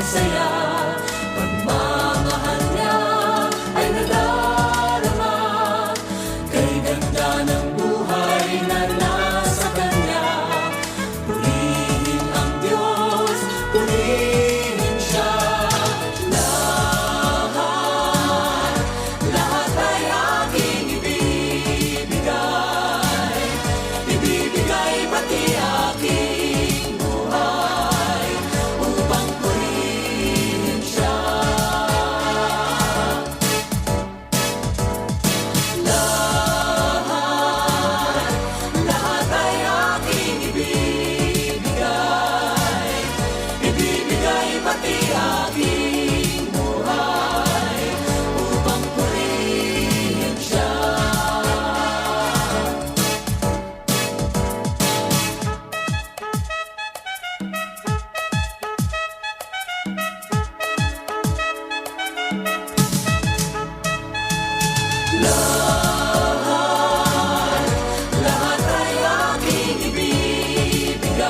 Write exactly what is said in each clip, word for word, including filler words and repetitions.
saya, pagmamahal niya ay nadarama. Kay ganda ng buhay na nasa kanya, purihin ang Diyos, purihin siya. Lahat, lahat ay aking ibibigay, ibibigay pati aking buhay, upang purihin siya. Lahat, lahat ay aking ibibigay, ibibigay pati aking buhay, upang purihin siya. Lahat, lahat ay aking ibibigay,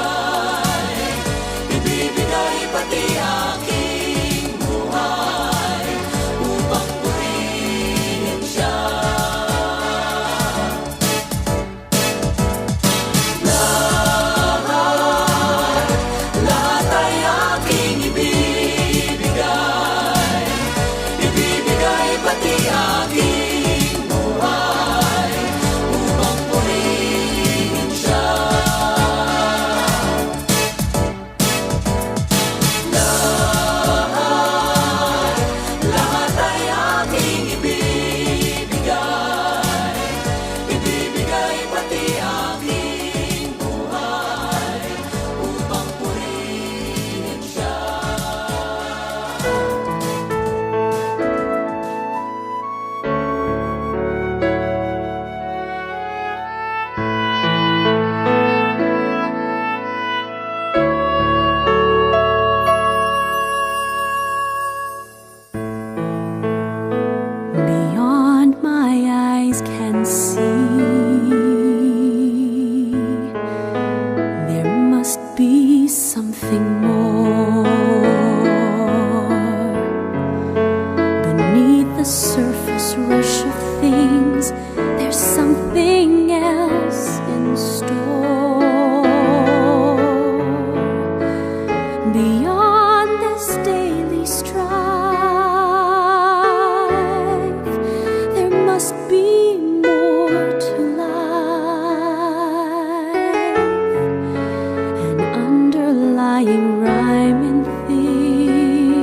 ibibigay pati aking buhay, upang purihin siya. Lahat, lahat ay aking ibibigay, ibibigay pati aking buhay, upang purihin siya. Lahat, lahat ay aking ibibigay, ibibigay pati aking buhay, upang purihin siya. Beyond my eyes can see, there must be something more. Beneath the surface rush of things, there's something else in store. Beyond this daily strife, there must be more to life. An underlying rhyme in things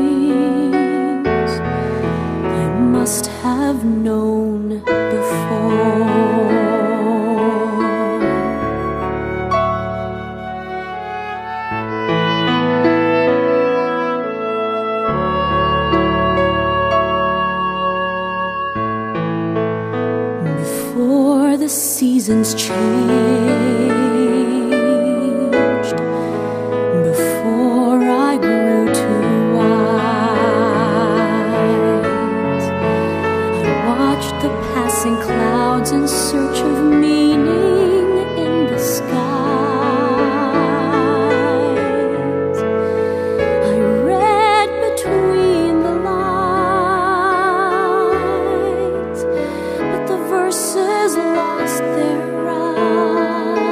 I must have known before. Before the seasons changed, before I grew too wise, I watched the passing clouds in search of meaning in the skies. I read between the lines, but the verses lost their rhyme.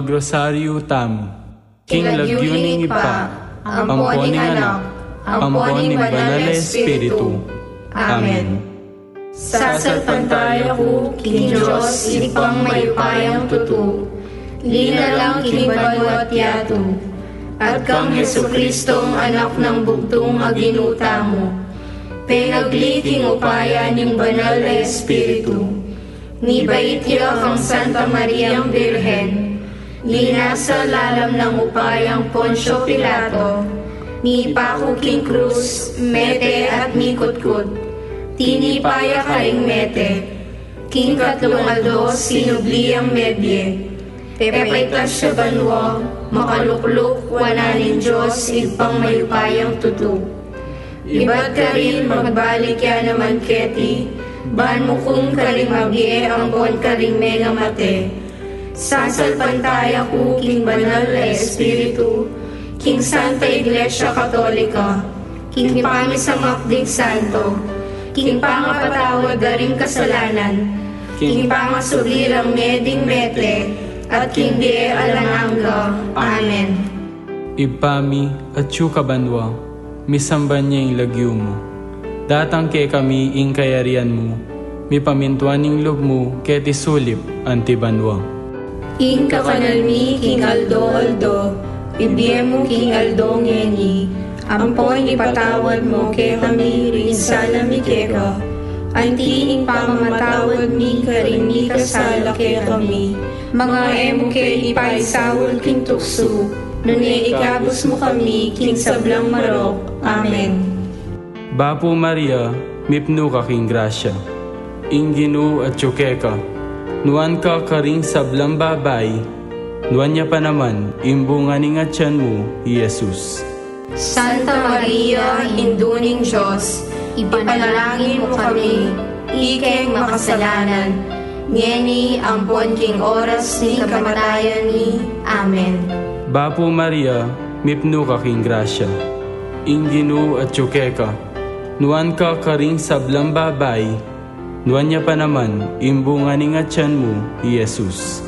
Magrosaryu tamu. King lagyu ning Ibpa, ampo ning Anak, ampo ning Banal a Espiritu. Amen. Sasalpantaya ku king Dios Ibpang mayupayang tutu, linalang king banua at yatu, at kang Jesucristong Anak nang bugtung a Ginu tamu, penagli king upaya ning Banal a Espiritu, mibait ya kang Santa Mariang Birhen, linasa lalam nang upayang Poncio Pilato, mipaku king krus, mete at mikutkut. Tinipa ya karing mete, king katlung aldo sinubli yang mebie, pepaitas ya banua, makalukluk wanan ning Dios Ibpang mayupayang tutu. Ibat karin magbalik ya naman keti, ban mukum karing mabie ampon karing mengamate. Sasalpantaya ku king Banal a Espiritu, king Santa Iglesia Katolika, king pamisamak ding santo, king pangapatawad da ring kasalanan, king pangasubli rang mie ding mete, at king bie alang angga. Amen. Ibpa mi, atsu ka banua, misamban ya ing lagyu mu. Datang kekami ing kayarian mu, mipamintuan ing lub mu keti sulip anti banua. Ing kakanal mi king aldo-aldo, ibie mu king aldo ngeni, ampon ipatawad mu kekami ring sala mi keka, anti ing pamamatawad mi karing mikasala kekami. Manga e mu ke ipaisaul king tuksu, nune ikabus mu kami king sablang marok. Amen. Bapu Maria, mipnu ka king grasya, ing Ginu atyu keka. Nuan ka karing sablang babai, nuan ya pa naman ing bunga ning atyan mu, i Jesus. Santa Maria, Indu ning Dios, ipanalangin mu kami, ikeng makasalanan, ngeni ampon king oras ning kamatayan mi. Amen. Bapu Maria, mipnu ka king grasya, ing Ginu atyu keka. Nuan ka karing sablang babai, nuan ya pa naman ing bunga ning atyan mu, i Jesus.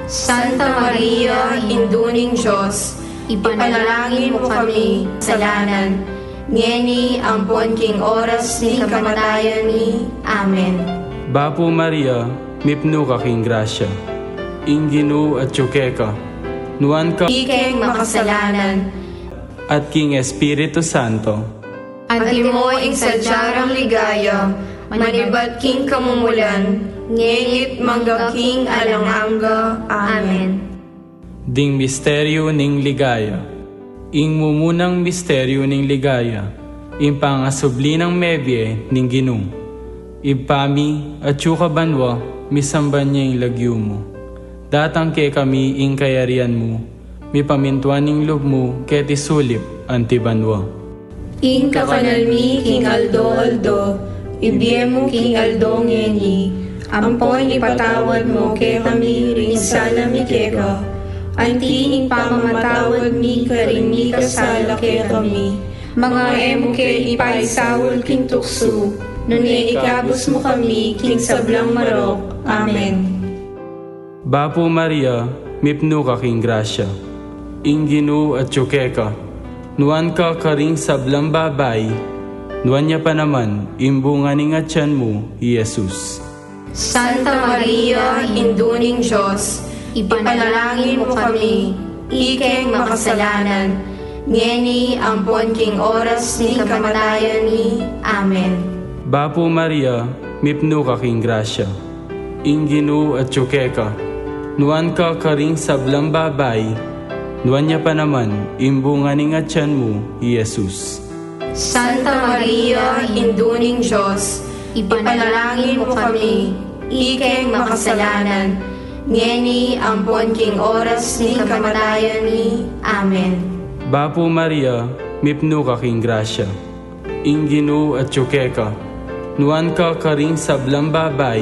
Santa Maria, Indu ning Dios, ipanalangin mu kami makasalanan, ngeni ampon king oras ning kamatayan mi. Amen. Bapu Maria, mipnu ka king grasya, ing Ginu atyu keka. Nuan ka ikeng makasalanan, at king Espiritu Santo. Antimo ing sadya rang ligaya, manibat king kamumulan, ngeni't mangga king alang angga. Amen. Ding misteryu ning ligaya. Ing mumunang misteryu ning ligaya, ing pangasubli nang mebie ning Ginu. Ibpa mi, atyu ka banua, misamban ya ing lagyu mu. Datang kekami ing kayarian mu, mipamintuan ing lub mu keti sulip anti banua. Ing kakanal mi king aldo-aldo, ibie mu king aldo ngeni, ampon ipatawad mu kekami ring sala mi keka, anti ing pamamatawad mi karing mikasala kekami. Manga e mu ke ipaisaul king tuksu, nune ikabus mu kami king sablang marok. Amen. Bapu Maria, mipnu ka king grasya, ing Ginu atyu keka. Nuan ka karing sablang babai, nuan ya pa naman ing bunga ning atyan mu, i Jesus. Santa Maria, Indu ning Dios, ipanalangin mu kami, ikeng makasalanan, ngeni ampon king oras ning kamatayan mi. Amen. Bapu Maria, mipnu ka king grasya, ing Ginu atyu keka. Nuan ka karing sablang babai, nuan ya pa naman ing bunga ning atyan mu, i Jesus. Santa Maria, Indu ning Dios, ipanalangin mu kami, ikeng makasalanan, ngeni ampon king oras ning kamatayan mi. Amen. Bapu Maria, mipnu ka king grasya, ing Ginu atyu keka. Nuan ka karing sablang babai,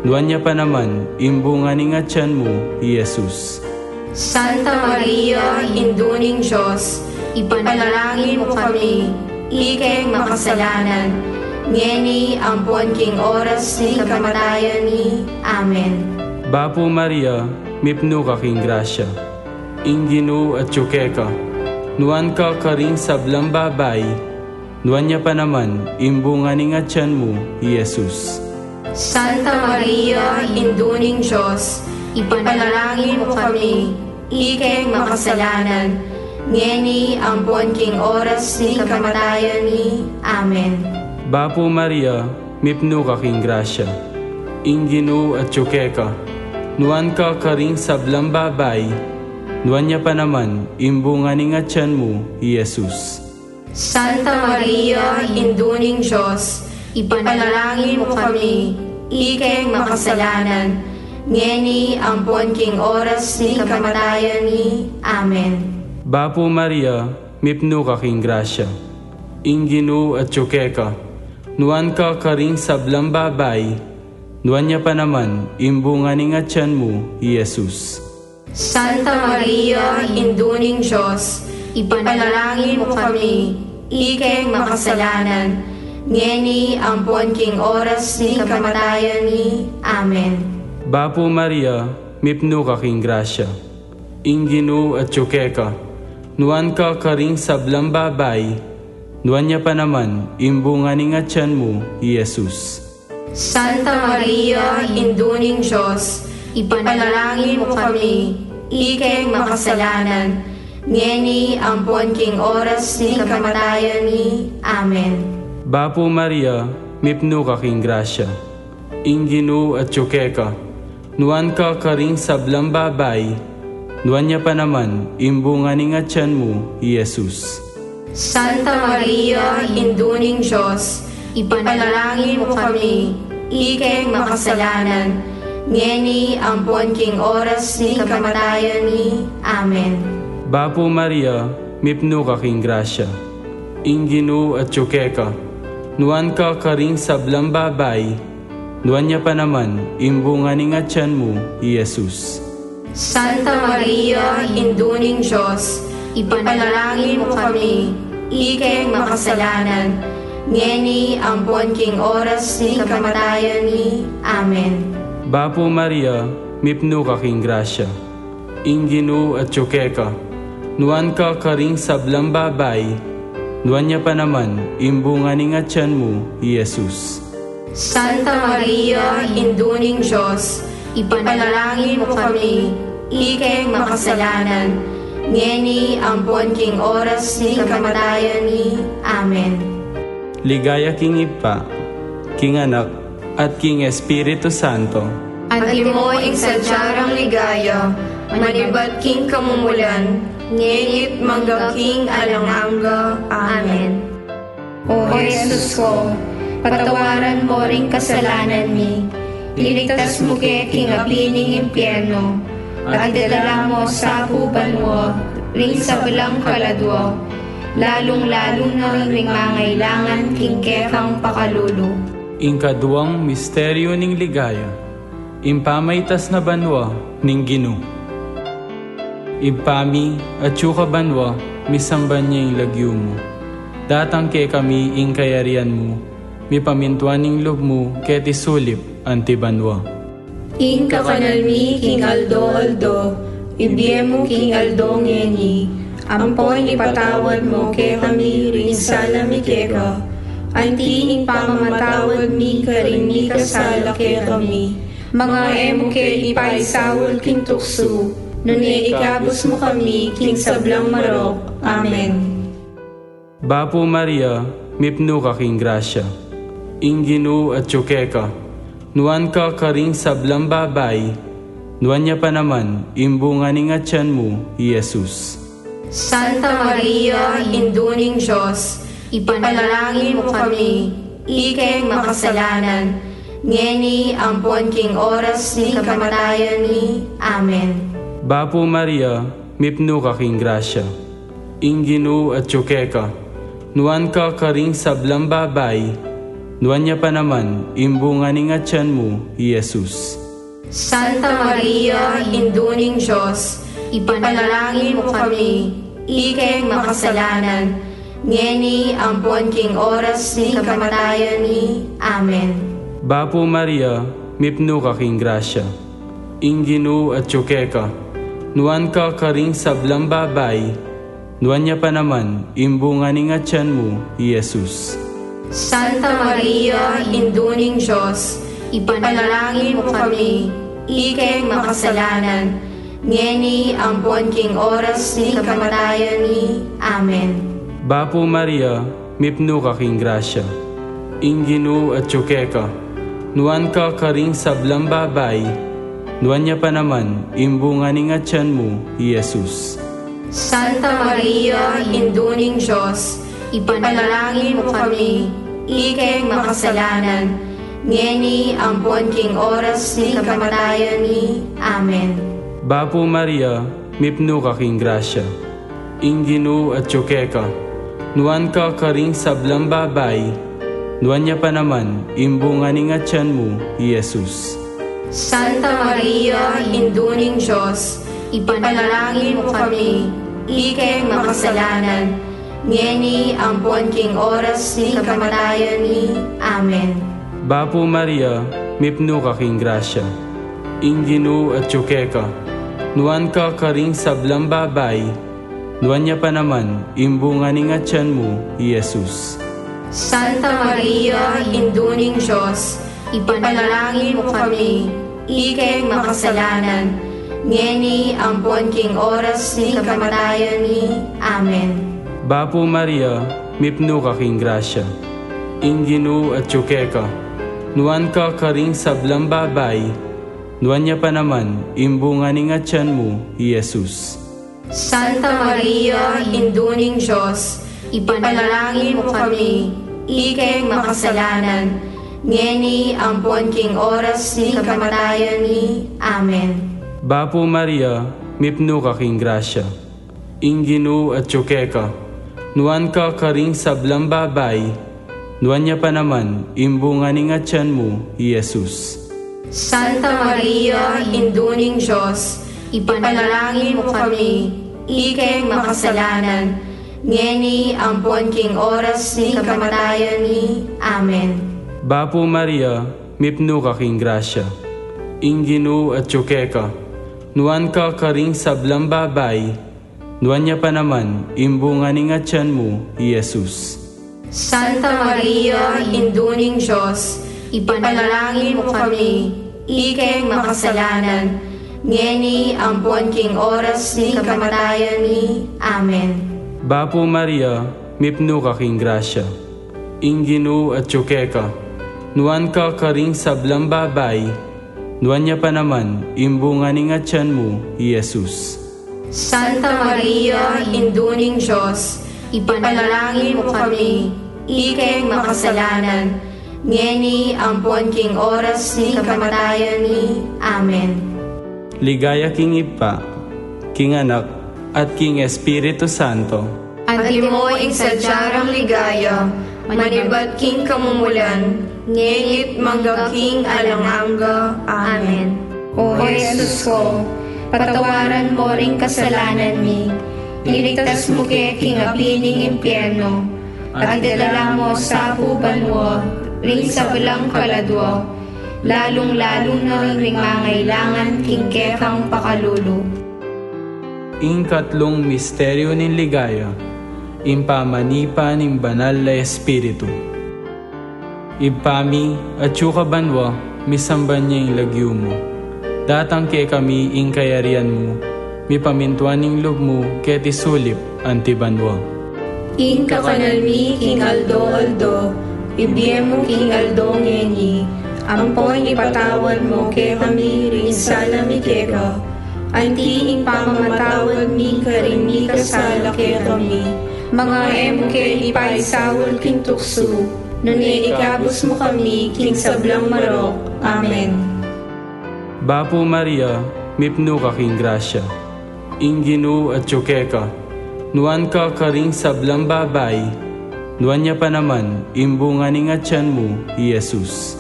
nuan ya pa naman ing bunga ning atyan mu, i Jesus. Santa Maria, Indu ning Dios, ipanalangin mu kami, ikeng makasalanan, ngeni ampon king oras ning kamatayan mi. Amen. Bapu Maria, mipnu ka king grasya. Ing Ginu atyu keka. Nuan ka karing sablang babai, nuan ya pa naman ing bunga ning atian mu, i Jesus. Santa Maria, Indu ning Dios, ipanalangin mu kami, ikeng makasalanan, ngeni ampon king oras ning kamatayan mi. Amen. Bapu Maria, mipnu ka king grasya. Ing Ginu atyu keka. Nuan ka karing sablang babai, nuan ya pa naman ing bunga ning atian mu, i Jesus. Santa Maria, Indu ning Dios, ipanalangin mu kami, ikeng makasalanan, ngeni ampon king oras ning kamatayan mi. Amen. Bapu Maria, mipnu ka king grasya. Ing Ginu atyu keka. Nuan ka karing sablang babai, nuan ya pa naman ing bunga ning atian mu, i Jesus. Santa Maria, Indu ning Dios, ipanalangin mu kami, ikeng makasalanan, ngeni ampon king oras ning kamatayan mi. Amen. Bapu Maria, mipnu ka king grasya. Ing Ginu atyu keka. Nuan ka karing sablang babai, nuan ya pa naman ing bunga ning atian mu, i Jesus. Santa Maria, Indu ning Dios, ipanalangin mu kami, ikeng makasalanan, ngeni ampon king oras ning kamatayan mi. Amen. Bapu Maria, mipnu ka king grasya. Ing Ginu atyu keka. Nuan ka karing sablang babai, nuan ya pa naman ing bunga ning atian mu, i Jesus. Santa Maria, Indu ning Dios, ipanalangin mu kami, ikeng makasalanan, ngeni ampon king oras ning kamatayan mi. Amen. Bapu Maria, mipnu ka king grasya. Ing Ginu atyu keka. Nuan ka karing sablang babai, nuan ya pa naman ing bunga ning atian mu, i Jesus. Santa Maria, Indu ning Dios, ipanalangin mu kami, ikeng makasalanan, ngeni ampon king oras ning kamatayan mi. Amen. Bapu Maria, mipnu ka king grasya. Ing Ginu atyu keka. Nuan ka karing sablang babai, nuan ya pa naman ing bunga ning atian mu, i Jesus. Santa Maria, Indu ning Dios, ipanalangin mu kami, ikeng makasalanan, ngeni ampon king oras ning kamatayan mi. Amen. Ligaya king Ibpa, king Anak, at king Espiritu Santo. Antimo ing sadya rang ligaya, manibat king kamumulan, ngeni't mangga king alang angga. Amen. O Jesus ko, patawaran mo ring kasalanan mi, iligtas mu ke king api ning impyerno, at idala mo sa pu banua ring sablang kaladua, lalung-lalu na ring mangailangan king kekang pakalulu. Ing kaduang misteryu ning ligaya, ing pamaitas na banua ning Ginu. Ibpa mi, atsu ka banua, misamban ya ing lagyu mu. Datang kekami ing kayarian mu, mipamintuan ing lub mu keti sulip anti banua. Ing kakanal mi king aldo-aldo, ibie mu king aldo ngeni, ampon ipatawad mu kekami ring sala mi keka, anti ing pamamatawad mi karing mikasala kekami. Manga e mu ke ipaisaul king tuksu, nune ikabus mu kami king sablang marok. Amen. Bapu Maria, mipnu ka king grasya. Ing Ginu atyu keka. Nuan ka karing sablang babai, nuan ya pa naman ing bunga ning atian mu, i Jesus. Santa Maria, Indu ning Dios, ipanalangin mu kami, ikeng makasalanan, ngeni ampon king oras ning kamatayan mi. Amen. Bapu Maria, mipnu ka king grasya. Ing Ginu atyu keka. Nuan ka karing sablang babai, nuan ya pa naman ing bunga ning atian mu, i Jesus. Santa Maria, Indu ning Dios, ipanalangin mu kami, ikeng makasalanan, ngeni ampon king oras ning kamatayan mi. Amen. Bapu Maria, mipnu ka king grasya. Ing Ginu atyu keka, nuan ka karing sablang babai, nuan ya pa naman ing bunga ning atyan mu, i Jesus. Santa Maria, Indu ning Dios, ipanalangin mu kami, ikeng makasalanan, ngeni ampon king oras ning kamatayan mi. Amen. Bapu Maria, mipnu ka king grasya. Ing Ginu atyu keka, nuan ka karing sablang babai, nuan ya pa naman ing bunga ning atyan mu, i Jesus. Santa Maria, Indu ning Dios, ipanalangin mu kami, ikeng makasalanan, ngeni ampon king oras ning kamatayan mi. Amen. Bapu Maria, mipnu ka king grasya. Ing Ginu atyu keka, nuan ka karing sablang babai, nuan ya pa naman ing bunga ning atyan mu, i Jesus. Santa Maria, Indu ning Dios, ipanalangin mu kami, ikeng makasalanan, ngeni ampon king oras ning kamatayan mi. Amen. Bapu Maria, mipnu ka king grasya. Ing Ginu atyu keka, nuan ka karing sablang babai, nuan ya pa naman ing bunga ning atyan mu, i Jesus. Santa Maria, Indu ning Dios, ipanalangin mu kami, ikeng makasalanan, ngeni ampon king oras ning kamatayan mi. Amen. Bapu Maria, mipnu ka king grasya. Ing Ginu atyu keka, nuan ka karing sablang babai, nuan ya pa naman ing bunga ning atyan mu, i Jesus. Santa Maria, Indu ning Dios, ipanalangin mu kami, ikeng makasalanan, ngeni ampon king oras ning kamatayan mi. Amen. Bapu Maria, mipnu ka king grasya. Ing Ginu atyu keka, nuan ka karing sablang babai, nuan ya pa naman ing bunga ning atyan mu, i Jesus. Santa Maria, Indu ning Dios, ipanalangin mu kami, ikeng makasalanan, ngeni ampon king oras ning kamatayan mi. Amen. Bapu Maria, mipnu ka king grasya. Ing Ginu atyu keka, nuan ka karing sablang babai, nuan ya pa naman ing bunga ning atyan mu, i Jesus. Santa Maria, Indu ning Dios, ipanalangin mu kami, ikeng makasalanan, ngeni ampon king oras ning kamatayan mi. Amen. Bapu Maria, mipnu ka king grasya. Ing Ginu atyu keka, nuan ka karing sablang babai, nuan ya pa naman ing bunga ning atyan mu, i Jesus. Santa Maria, Indu ning Dios, ipanalangin mu kami, ikeng makasalanan, ngeni ampon king oras ning kamatayan mi. Amen. Ligaya king Ibpa, king Anak, at king Espiritu Santo. Antimo ing sadya rang ligaya, manibat king kamumulan, ngeni't mangga king alang angga. Amen. O Jesus ko, patawaran mo ring kasalanan mi, iligtas mu ke king api ning impyerno, at idala mo sa pu banua ring sablang kaladua, lalung-lalu na ring mangailangan king kekang pakalulu. Ing katlung misteryu ning ligaya, ing pamanipa ning Banal a Espiritu. Ibpa mi, atyu ka banua, misamban ya ing lagyu mu. Datang kekami ing kayarian mu, mipamintuan ing lub mu keti sulip anti banua. Ing kakanan mi king aldo-aldo, ibie mu king aldo ngeni, ampon ipatawad mu kekami ring sala mi keka, anti ing pamamatawad mi karing mikasala kekami. Manga e mu ke ipaisaul king tuksu, nune ikabus mu kami king sablang marok. Amen. Bapu Maria, mipnu ka king grasya. Ing Ginu atyu keka, nuan ka karing sablang babai, nuan ya pa naman ing bunga ning atyan mu, i Jesus.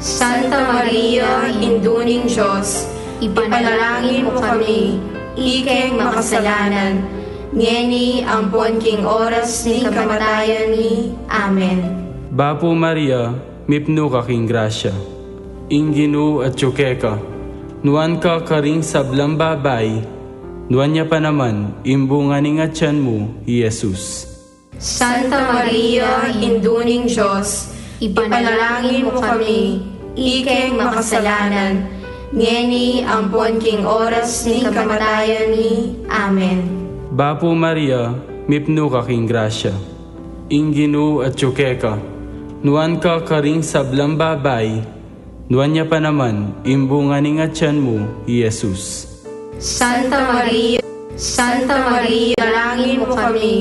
Santa Maria, Indu ning Dios, ipanalangin mu kami, ikeng makasalanan, ngeni ampon king oras ning kamatayan mi. Amen. Bapu Maria, mipnu ka king grasya. Ing Ginu atyu keka, Nuan ka karing sablang babai, nuan ya pa naman ing bunga ning atian mu, i Jesus. Santa Maria, Indu ning Dios, ipanalangin mu kami, ikeng makasalanan, ngeni ampon king oras ning kamatayan mi. Amen. Bapu Maria, mipnu ka king grasya. Ing Ginu atyu keka. Nuan ka karing sablang babai, nuan ya pa naman ing bunga ning atian mu, i Jesus. Santa Maria, Santa Maria, ipanalangin mu kami,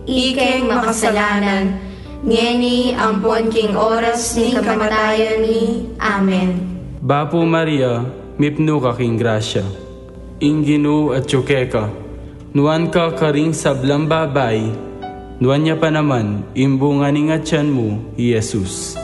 ikeng makasalanan, ngeni ampon king oras ning kamatayan mi. Amen. Bapu Maria, mipnu ka king grasya. Ing Ginu atyu keka. Nuan ka karing sablang babai, nuan ya pa naman ing bunga ning atian mu, i Jesus.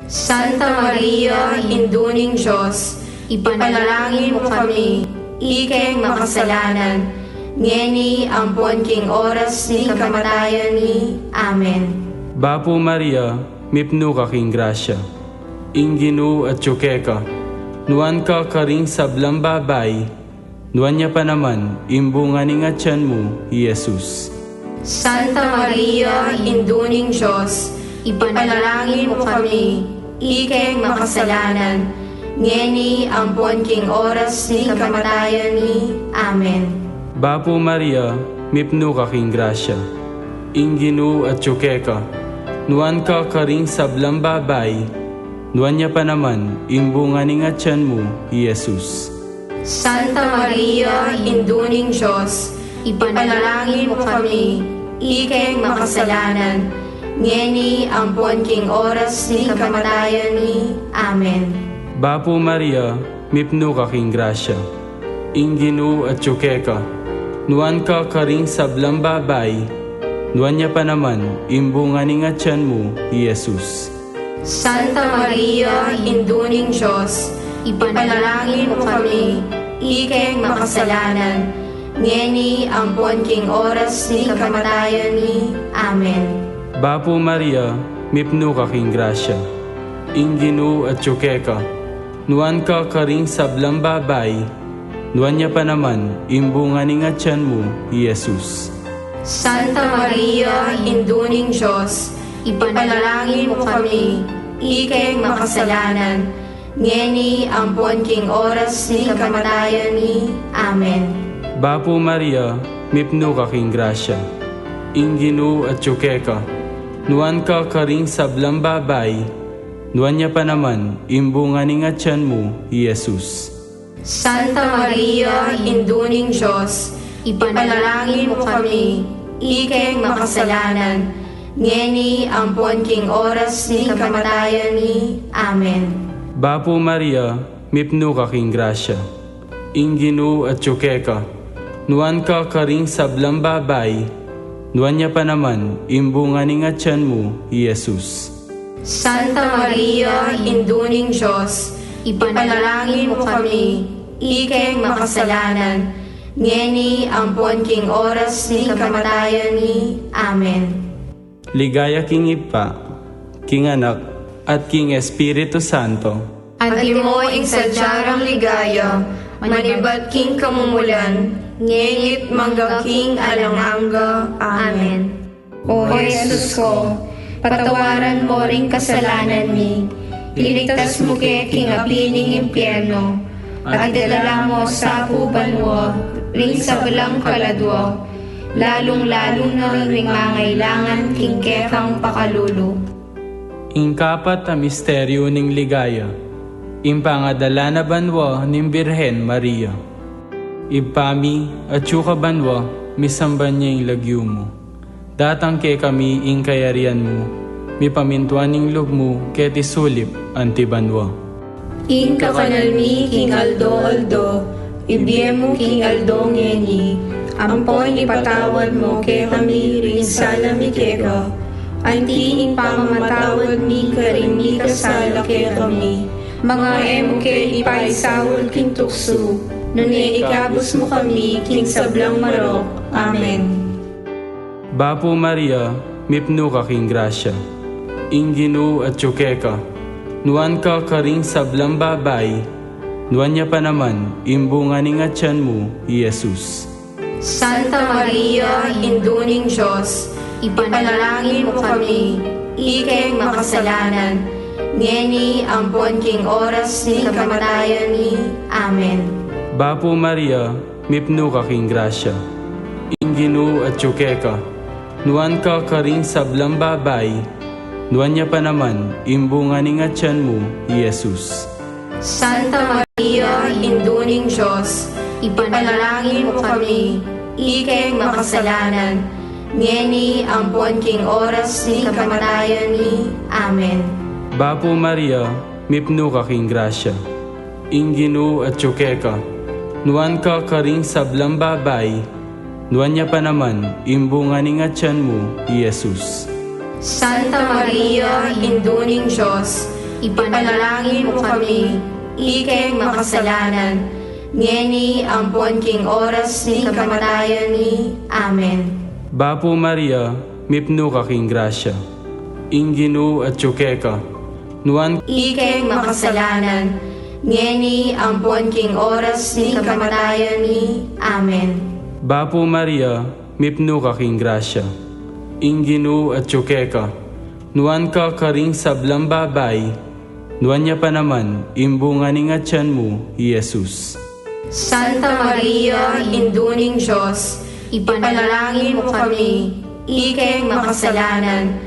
Santa Maria, Indu ning Dios, ipanalangin mu kami, ikeng makasalanan, ngeni ampon king oras ning kamatayan mi. Amen. Bapu Maria, mipnu ka king grasya. Ing Ginu atyu keka. Nuan ka karing sablang babai, nuan ya pa naman ing bunga ning atian mu, i Jesus. Santa Maria, Indu ning Dios, ipanalangin mu kami, ikeng makasalanan, ngeni ampon king oras ning kamatayan mi. Amen. Bapu Maria, mipnu ka king grasya. Ing Ginu atyu keka. Nuan ka karing sablang babai, nuan ya pa naman ing bunga ning atian mu, i Jesus. Santa Maria, Indu ning Dios, ipanalangin mu kami, ikeng makasalanan, ngeni ampon king oras ning kamatayan mi. Amen. Bapu Maria, mipnu ka king grasya. Ing Ginu atyu keka. Nuan ka karing sablang babai, nuan ya pa naman ing bunga ning atian mu, i Jesus. Santa Maria, Indu ning Dios, ipanalangin mu kami, ikeng makasalanan, ngeni ampon king oras ning kamatayan mi. Amen. Bapu Maria, mipnu ka king grasya. Ing Ginu atyu keka. Nuan ka karing sablang babai, nuan ya pa naman ing bunga ning atian mu, i Jesus. Santa Maria, Indu ning Dios, ipanalangin mu kami, ikeng makasalanan, ngeni ampon king oras ning kamatayan mi. Amen. Bapu Maria, mipnu ka king grasya. Ing Ginu atyu keka. Nuan ka karing sablang babai, nuan ya pa naman ing bunga ning atian mu, i Jesus. Santa Maria, Indu ning Dios, ipanalangin mu kami, ikeng makasalanan, ngeni ampon king oras ning kamatayan mi. Amen. Bapu Maria, mipnu ka king grasya. Ing Ginu atyu keka. Nuan ka karing sablang babai, nuan ya pa naman ing bunga ning atian mu, i Jesus. Santa Maria, Indu ning Dios, ipanalangin mu kami, ikeng makasalanan, ngeni ampon king oras ning kamatayan mi. Amen. Ligaya king Ibpa, king Anak, at king Espiritu Santo. Antimo ing sadya rang ligaya, manibat king kamumulan, ngeni't mangga king alang angga. Amen. O Jesus ko, patawaran mo ring kasalanan mi, iligtas mu ke king api ning impyerno, at idala mo sa pu banua ring sablang kaladua, lalung-lalu na ring mangailangan king kekang pakalulu. Ing kapat a misteryu ning ligaya, ing pangadala na banua ning Birhen Maria. Ibpa mi, atyu ka banua, misamban ya ing lagyu mu. Datang kekami ing kayarian mu, mipamintuan ing lub mu keti sulip anti banua. Ing kakanal mi king aldo-aldo, ibie mu king aldo ngeni, ampon ipatawad mu kekami ring sala mi keka, anti ing pamamatawad mi karing mikasala kekami. Manga e mu ke ipaisaul king tuksu, nune ikabus mu kami king sablang marok. Amen. Bapu Maria, mipnu ka king grasya. Ing Ginu atyu keka. Nuan ka karing sablang babai, nuan ya pa naman ing bunga ning atian mu, i Jesus. Santa Maria, Indu ning Dios, ipanalangin mu kami, ikeng makasalanan, ngeni ampon king oras ning kamatayan mi. Amen. Bapu Maria, mipnu ka king grasya, ing Ginu atyu keka, nuan ka karing sablang babai, nuan ya pa naman ing bunga ning atian mu, i Jesus. Santa Maria, Indu ning Dios, ipanalangin mu kami, ikeng makasalanan, ngeni ampon king oras ning kamatayan mi. Amen. Bapu Maria, mipnu ka king grasya, ing Ginu atyu keka, nuan ka karing sablang babai, nuan ya pa naman ing bunga ning atian mu, i Jesus. Santa Maria, Indu ning Dios, ipanalangin mu kami, ikeng makasalanan, ngeni ampon king oras ning kamatayan mi. Amen. Bapu Maria, mipnu ka king grasya, ing Ginu atyu keka, nuan ikeng makasalanan, ngeni ampon king oras ning kamatayan mi. Amen. Bapu Maria, mipnu ka king grasya, ing Ginu atyu keka, nuan ka karing sablang babai, nuan ya pa naman ing bunga ning atian mu, i Jesus. Santa Maria, Indu ning Dios, ipanalangin mu kami, ikeng makasalanan,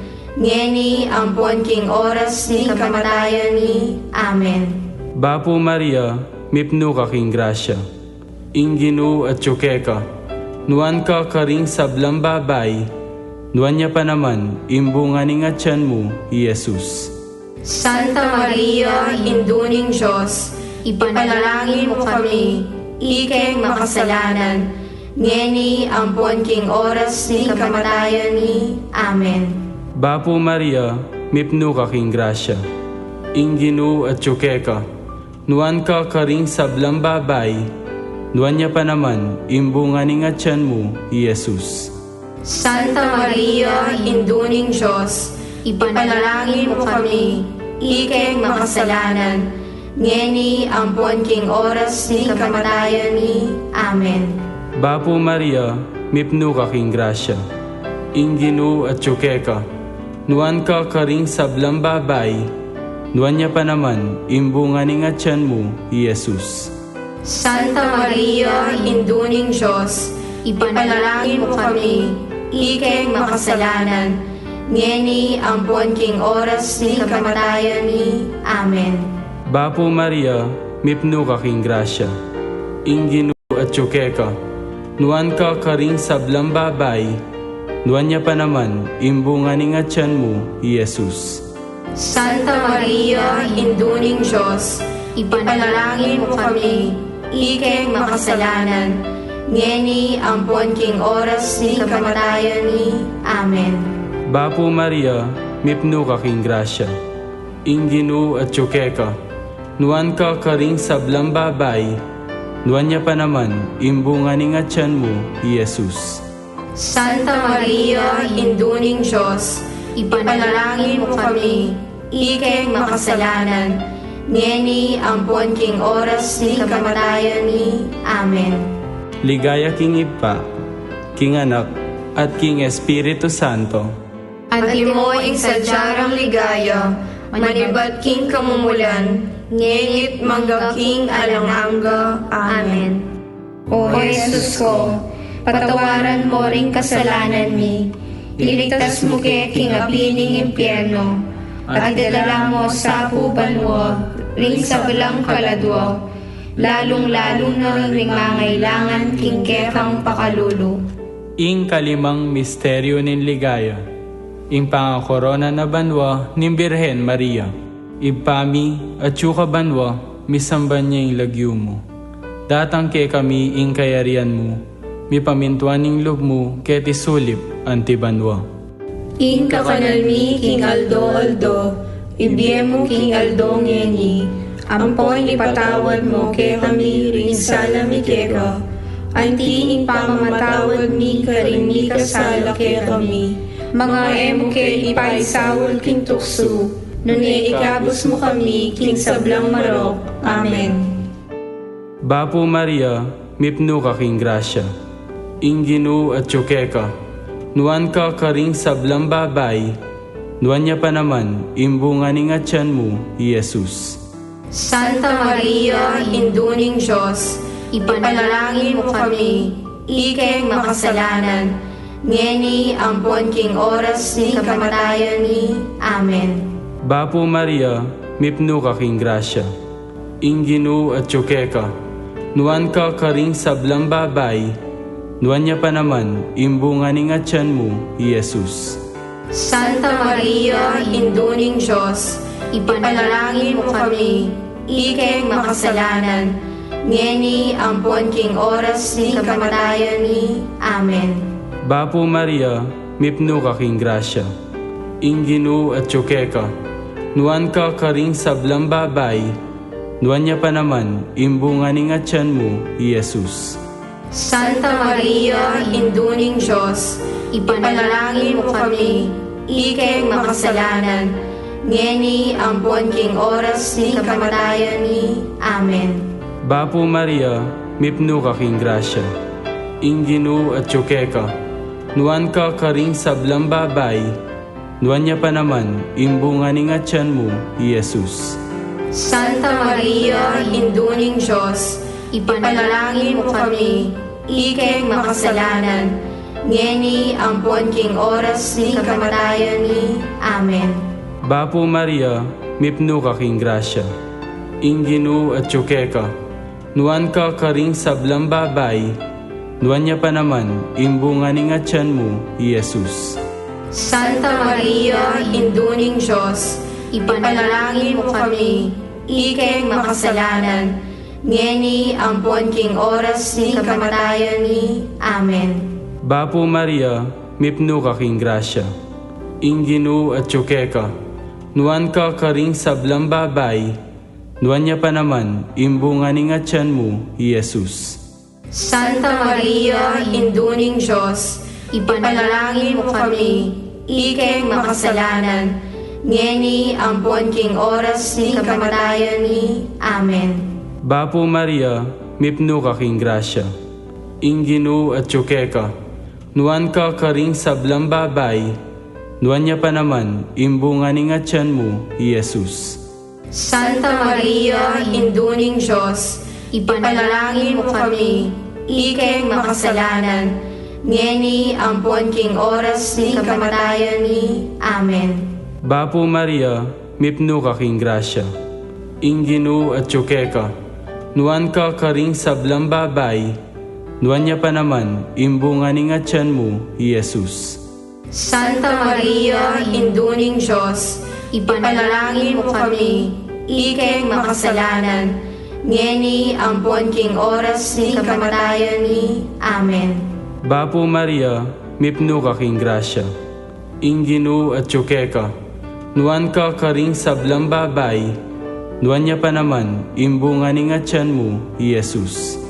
ngeni ampon king oras ning kamatayan mi. Amen. Bapu Maria, mipnu ka king grasya, ing Ginu atyu keka, nuan ka karing sablang babai, nuan ya pa naman ing bunga ning atian mu, i Jesus. Santa Maria, Indu ning Dios, ipanalangin mu kami, ikeng makasalanan, ngeni ampon king oras ning kamatayan mi. Amen. Bapu Maria, mipnu ka king grasya, ing Ginu atyu keka, nuan ka karing sablang babai, nuan ya pa naman ing bunga ning atian mu, i Jesus. Santa Maria, Indu ning Dios, ipanalangin mu kami, ikeng makasalanan, ngeni ampon king oras ning kamatayan mi. Amen. Bapu Maria, mipnu ka king grasya, ing Ginu atyu keka, nuan ka karing sablang babai, nuan ya pa naman ing bunga ning atian mu, i Jesus. Santa Maria, Indu ning Dios, ipanalangin mu kami, ikeng makasalanan, ngeni ampon king oras ning kamatayan mi. Amen. Bapu Maria, mipnu ka king grasya, ing Ginu atyu keka, nuan ka karing sablang babai, nuan ya pa naman ing bunga ning atian mu, i Jesus. Santa Maria, Indu ning Dios, ipanalangin mu kami, ikeng makasalanan, ngeni ampon king oras ning kamatayan mi. Amen. Bapu Maria, mipnu ka king grasya, ing Ginu atyu keka, nuan ka karing sablang babai, nuan ya pa naman ing bunga ning atian mu, i Jesus. Santa Maria, Indu ning Dios, ipanalangin mu kami, ikeng makasalanan, ngeni ampon king oras ning kamatayan mi. Amen. Ligaya king Ibpa, king Anak, at king Espiritu Santo. Antimo ing sadya rang ligaya, manibat king kamumulan, ngeni't mangga king alang angga. Amen. O Jesus ko, patawaran mo ring kasalanan mi, iligtas mu ke king api ning impyerno, at idala mu sa pu banua ring sablang kaladua, lalung-lalu na ring mangailangan king kekang pakalulu. Ing kalimang misteryo ning ligaya, ing pangakorona na banua ning Birhen Maria. Ibpa mi, atsu ka banua, misamban ya ing lagyu mu. Datang kekami ing kayarian mu, mipamintuan ing lub mu keti sulip anti banua. Ing kakanal mi king aldo-aldo, ibie mu king aldo ngeni, ampon ipatawad mu kekami ring sala mi keka, anti ing pamamatawad mi karing mikasala kekami. Manga e mu ke ipaisaul king tuksu, nune ikabus mu kami king sablang marok. Amen. Bapu Maria, mipnu ka king grasya, ing Ginu atyu keka, nuan ka karing sablang babai, nuan ya pa naman ing bunga ning atyan mu, i Jesus. Santa Maria, Indu ning Dios, ipanalangin mu kami, ikeng makasalanan, ngeni ampon king oras ning kamatayan mi. Amen. Bapu Maria, mipnu ka king grasya, ing Ginu atyu keka, nuan ka karing sablang babai, nuan ya pa naman ing bunga ning atyan mu, i Jesus. Santa Maria, Indu ning Dios, ipanalangin mu kami, ikeng makasalanan, ngeni ampon king oras ning kamatayan mi. Amen. Bapu Maria, mipnu ka king grasya, ing Ginu atyu keka, nuan ka karing sablang babai, nuan ya pa naman ing bunga ning atyan mu, i Jesus. Santa Maria, Indu ning Dios, ipanalangin mu kami, ikeng makasalanan, ngeni ampon king oras ning kamatayan mi. Amen. Bapu Maria, mipnu ka king grasya, ing Ginu atyu keka, nuan ka karing sablang babai, nuan ya pa naman ing bunga ning atyan mu, i Jesus. Santa Maria, Indu ning Dios, ipanalangin mu kami, ikeng makasalanan, ngeni ampon king oras ning kamatayan mi. Amen. Bapu Maria, mipnu ka king grasya, ing Ginu atyu keka, nuan ka karing sablang babai, nuan ya pa naman ing bunga ning atyan mu, i Jesus. Santa Maria, Indu ning Dios, ipanalangin mu kami, ikeng makasalanan, ngeni ampon king oras ning kamatayan mi. Amen. Bapu Maria, mipnu ka king grasya, ing Ginu atyu keka, nuan ka karing sablang babai, nuan ya pa naman ing bunga ning atyan mu, i Jesus. Santa Maria, Indu ning Dios, ipanalangin mu kami, ikeng makasalanan, ngeni ampon king oras ning kamatayan mi. Amen. Bapu Maria, mipnu ka king grasya, ing Ginu atyu keka, nuan ka karing sablang babai, nuan ya pa naman ing bunga ning atyan mu, i Jesus. Santa Maria, Indu ning Dios, ipanalangin mu kami, ikeng makasalanan, ngeni ampon king oras ning kamatayan mi. Amen. Bapu Maria, mipnu ka king grasya, ing Ginu atyu keka, nuan ka karing sablang babai, nuan ya pa naman ing bunga ning atyan mu, i Jesus. Santa Maria, Indu ning Dios, ipanalangin mu kami, ikeng makasalanan, ngeni ampon king oras ning kamatayan mi. Amen. Bapu Maria, mipnu ka king grasya, ing Ginu atyu keka, nuan ka karing sablang babai, nuan ya pa naman ing bunga ning atyan mu, i Jesus.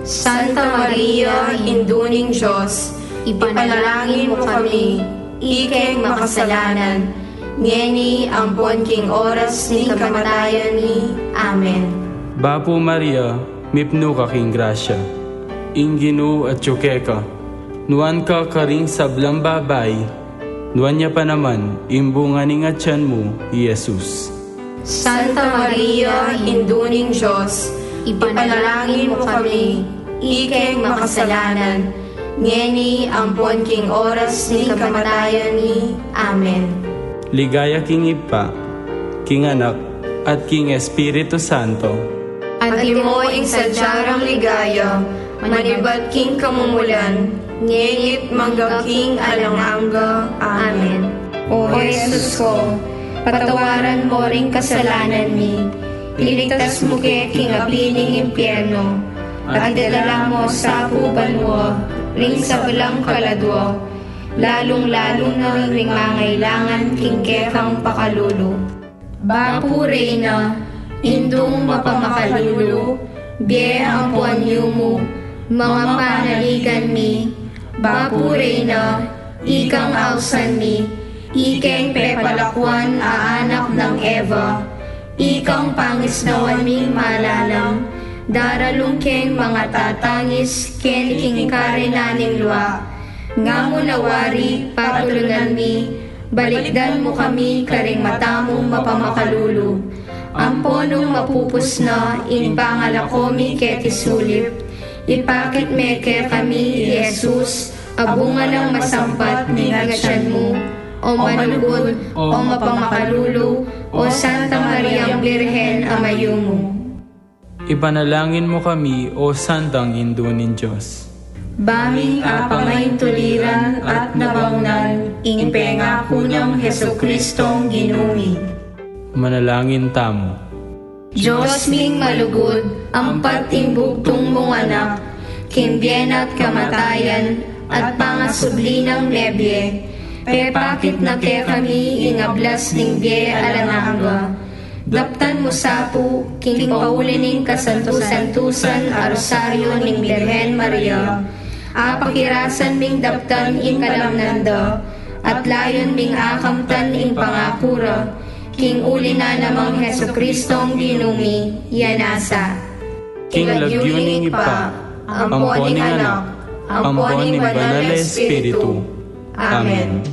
Santa Maria, Indu ning Dios, ipanalangin mu kami, ikeng makasalanan, ngeni ampon king oras ning kamatayan mi. Amen. Bapu Maria, mipnu ka king grasya, ing Ginu atyu keka, nuan ka karing sablang babai, nuan ya pa naman ing bunga ning atyan mu, i Jesus. Santa Maria, Indu ning Dios, ipanalangin mu kami, ikeng makasalanan, ngeni ampon king oras ning kamatayan mi. Amen. Ligaya king Ibpa, king Anak, at king Espiritu Santo. Antimo ing sadya rang ligaya, manibat king kamumulan, ngeni't mangga king alang angga. Amen. O Jesus ko, patawaran mo ring kasalanan mi, iligtas mu ke king api ning impyerno, at idala mo sa pu banua ring sablang kaladua, lalung-lalu na ring mangailangan king kekang pakalulu. Bapu Reyna, Indung mapamakalulu, bie ampon yumu, mga panaligan mi. Bapu Reyna, ikang ausan mi, ikeng pepalakuan a anak nang Eva, ikang pangisnawan ming malalam, Daralung keng mangatatangis keni king karinan ning lua. Nga mu na wari patulunan mi, balikdan mu kami karing mata mung mapamakalulu. Ampo nung mapupus na ing pangalako mi keti sulip, ipakit me kekami i Jesus, a bunga nang masampat ning atyan mu, o malugud, o mapamakalulu, o Santa Mariang Birhen a mayumu. Ipanalangin mu kami, o Santang Indu ning Dios. Ba ming apangaintuliran at nabaunan ing pengaku nang Jesucristong Ginu mi. Manalangin tamu. Dios ming malugud, ampat ing bugtung mung Anak, king bie na't kamatayan, at pangasubli nang mebie, pepakit na kekami ing ablas ning bie alang angga. Daptan mu sa pu, king pauli ning kasantu-santusan a Rosario ning Birhen Maria, apakirasan ming daptan ing kalamnan da, at layun ming akamtan ing pangaku ra, king uli na namang Jesucristong Ginu mi, ya nasa. King lagyu ning Ibpa, ampo ning Anak, ampo ning Banal a Espiritu. Amen.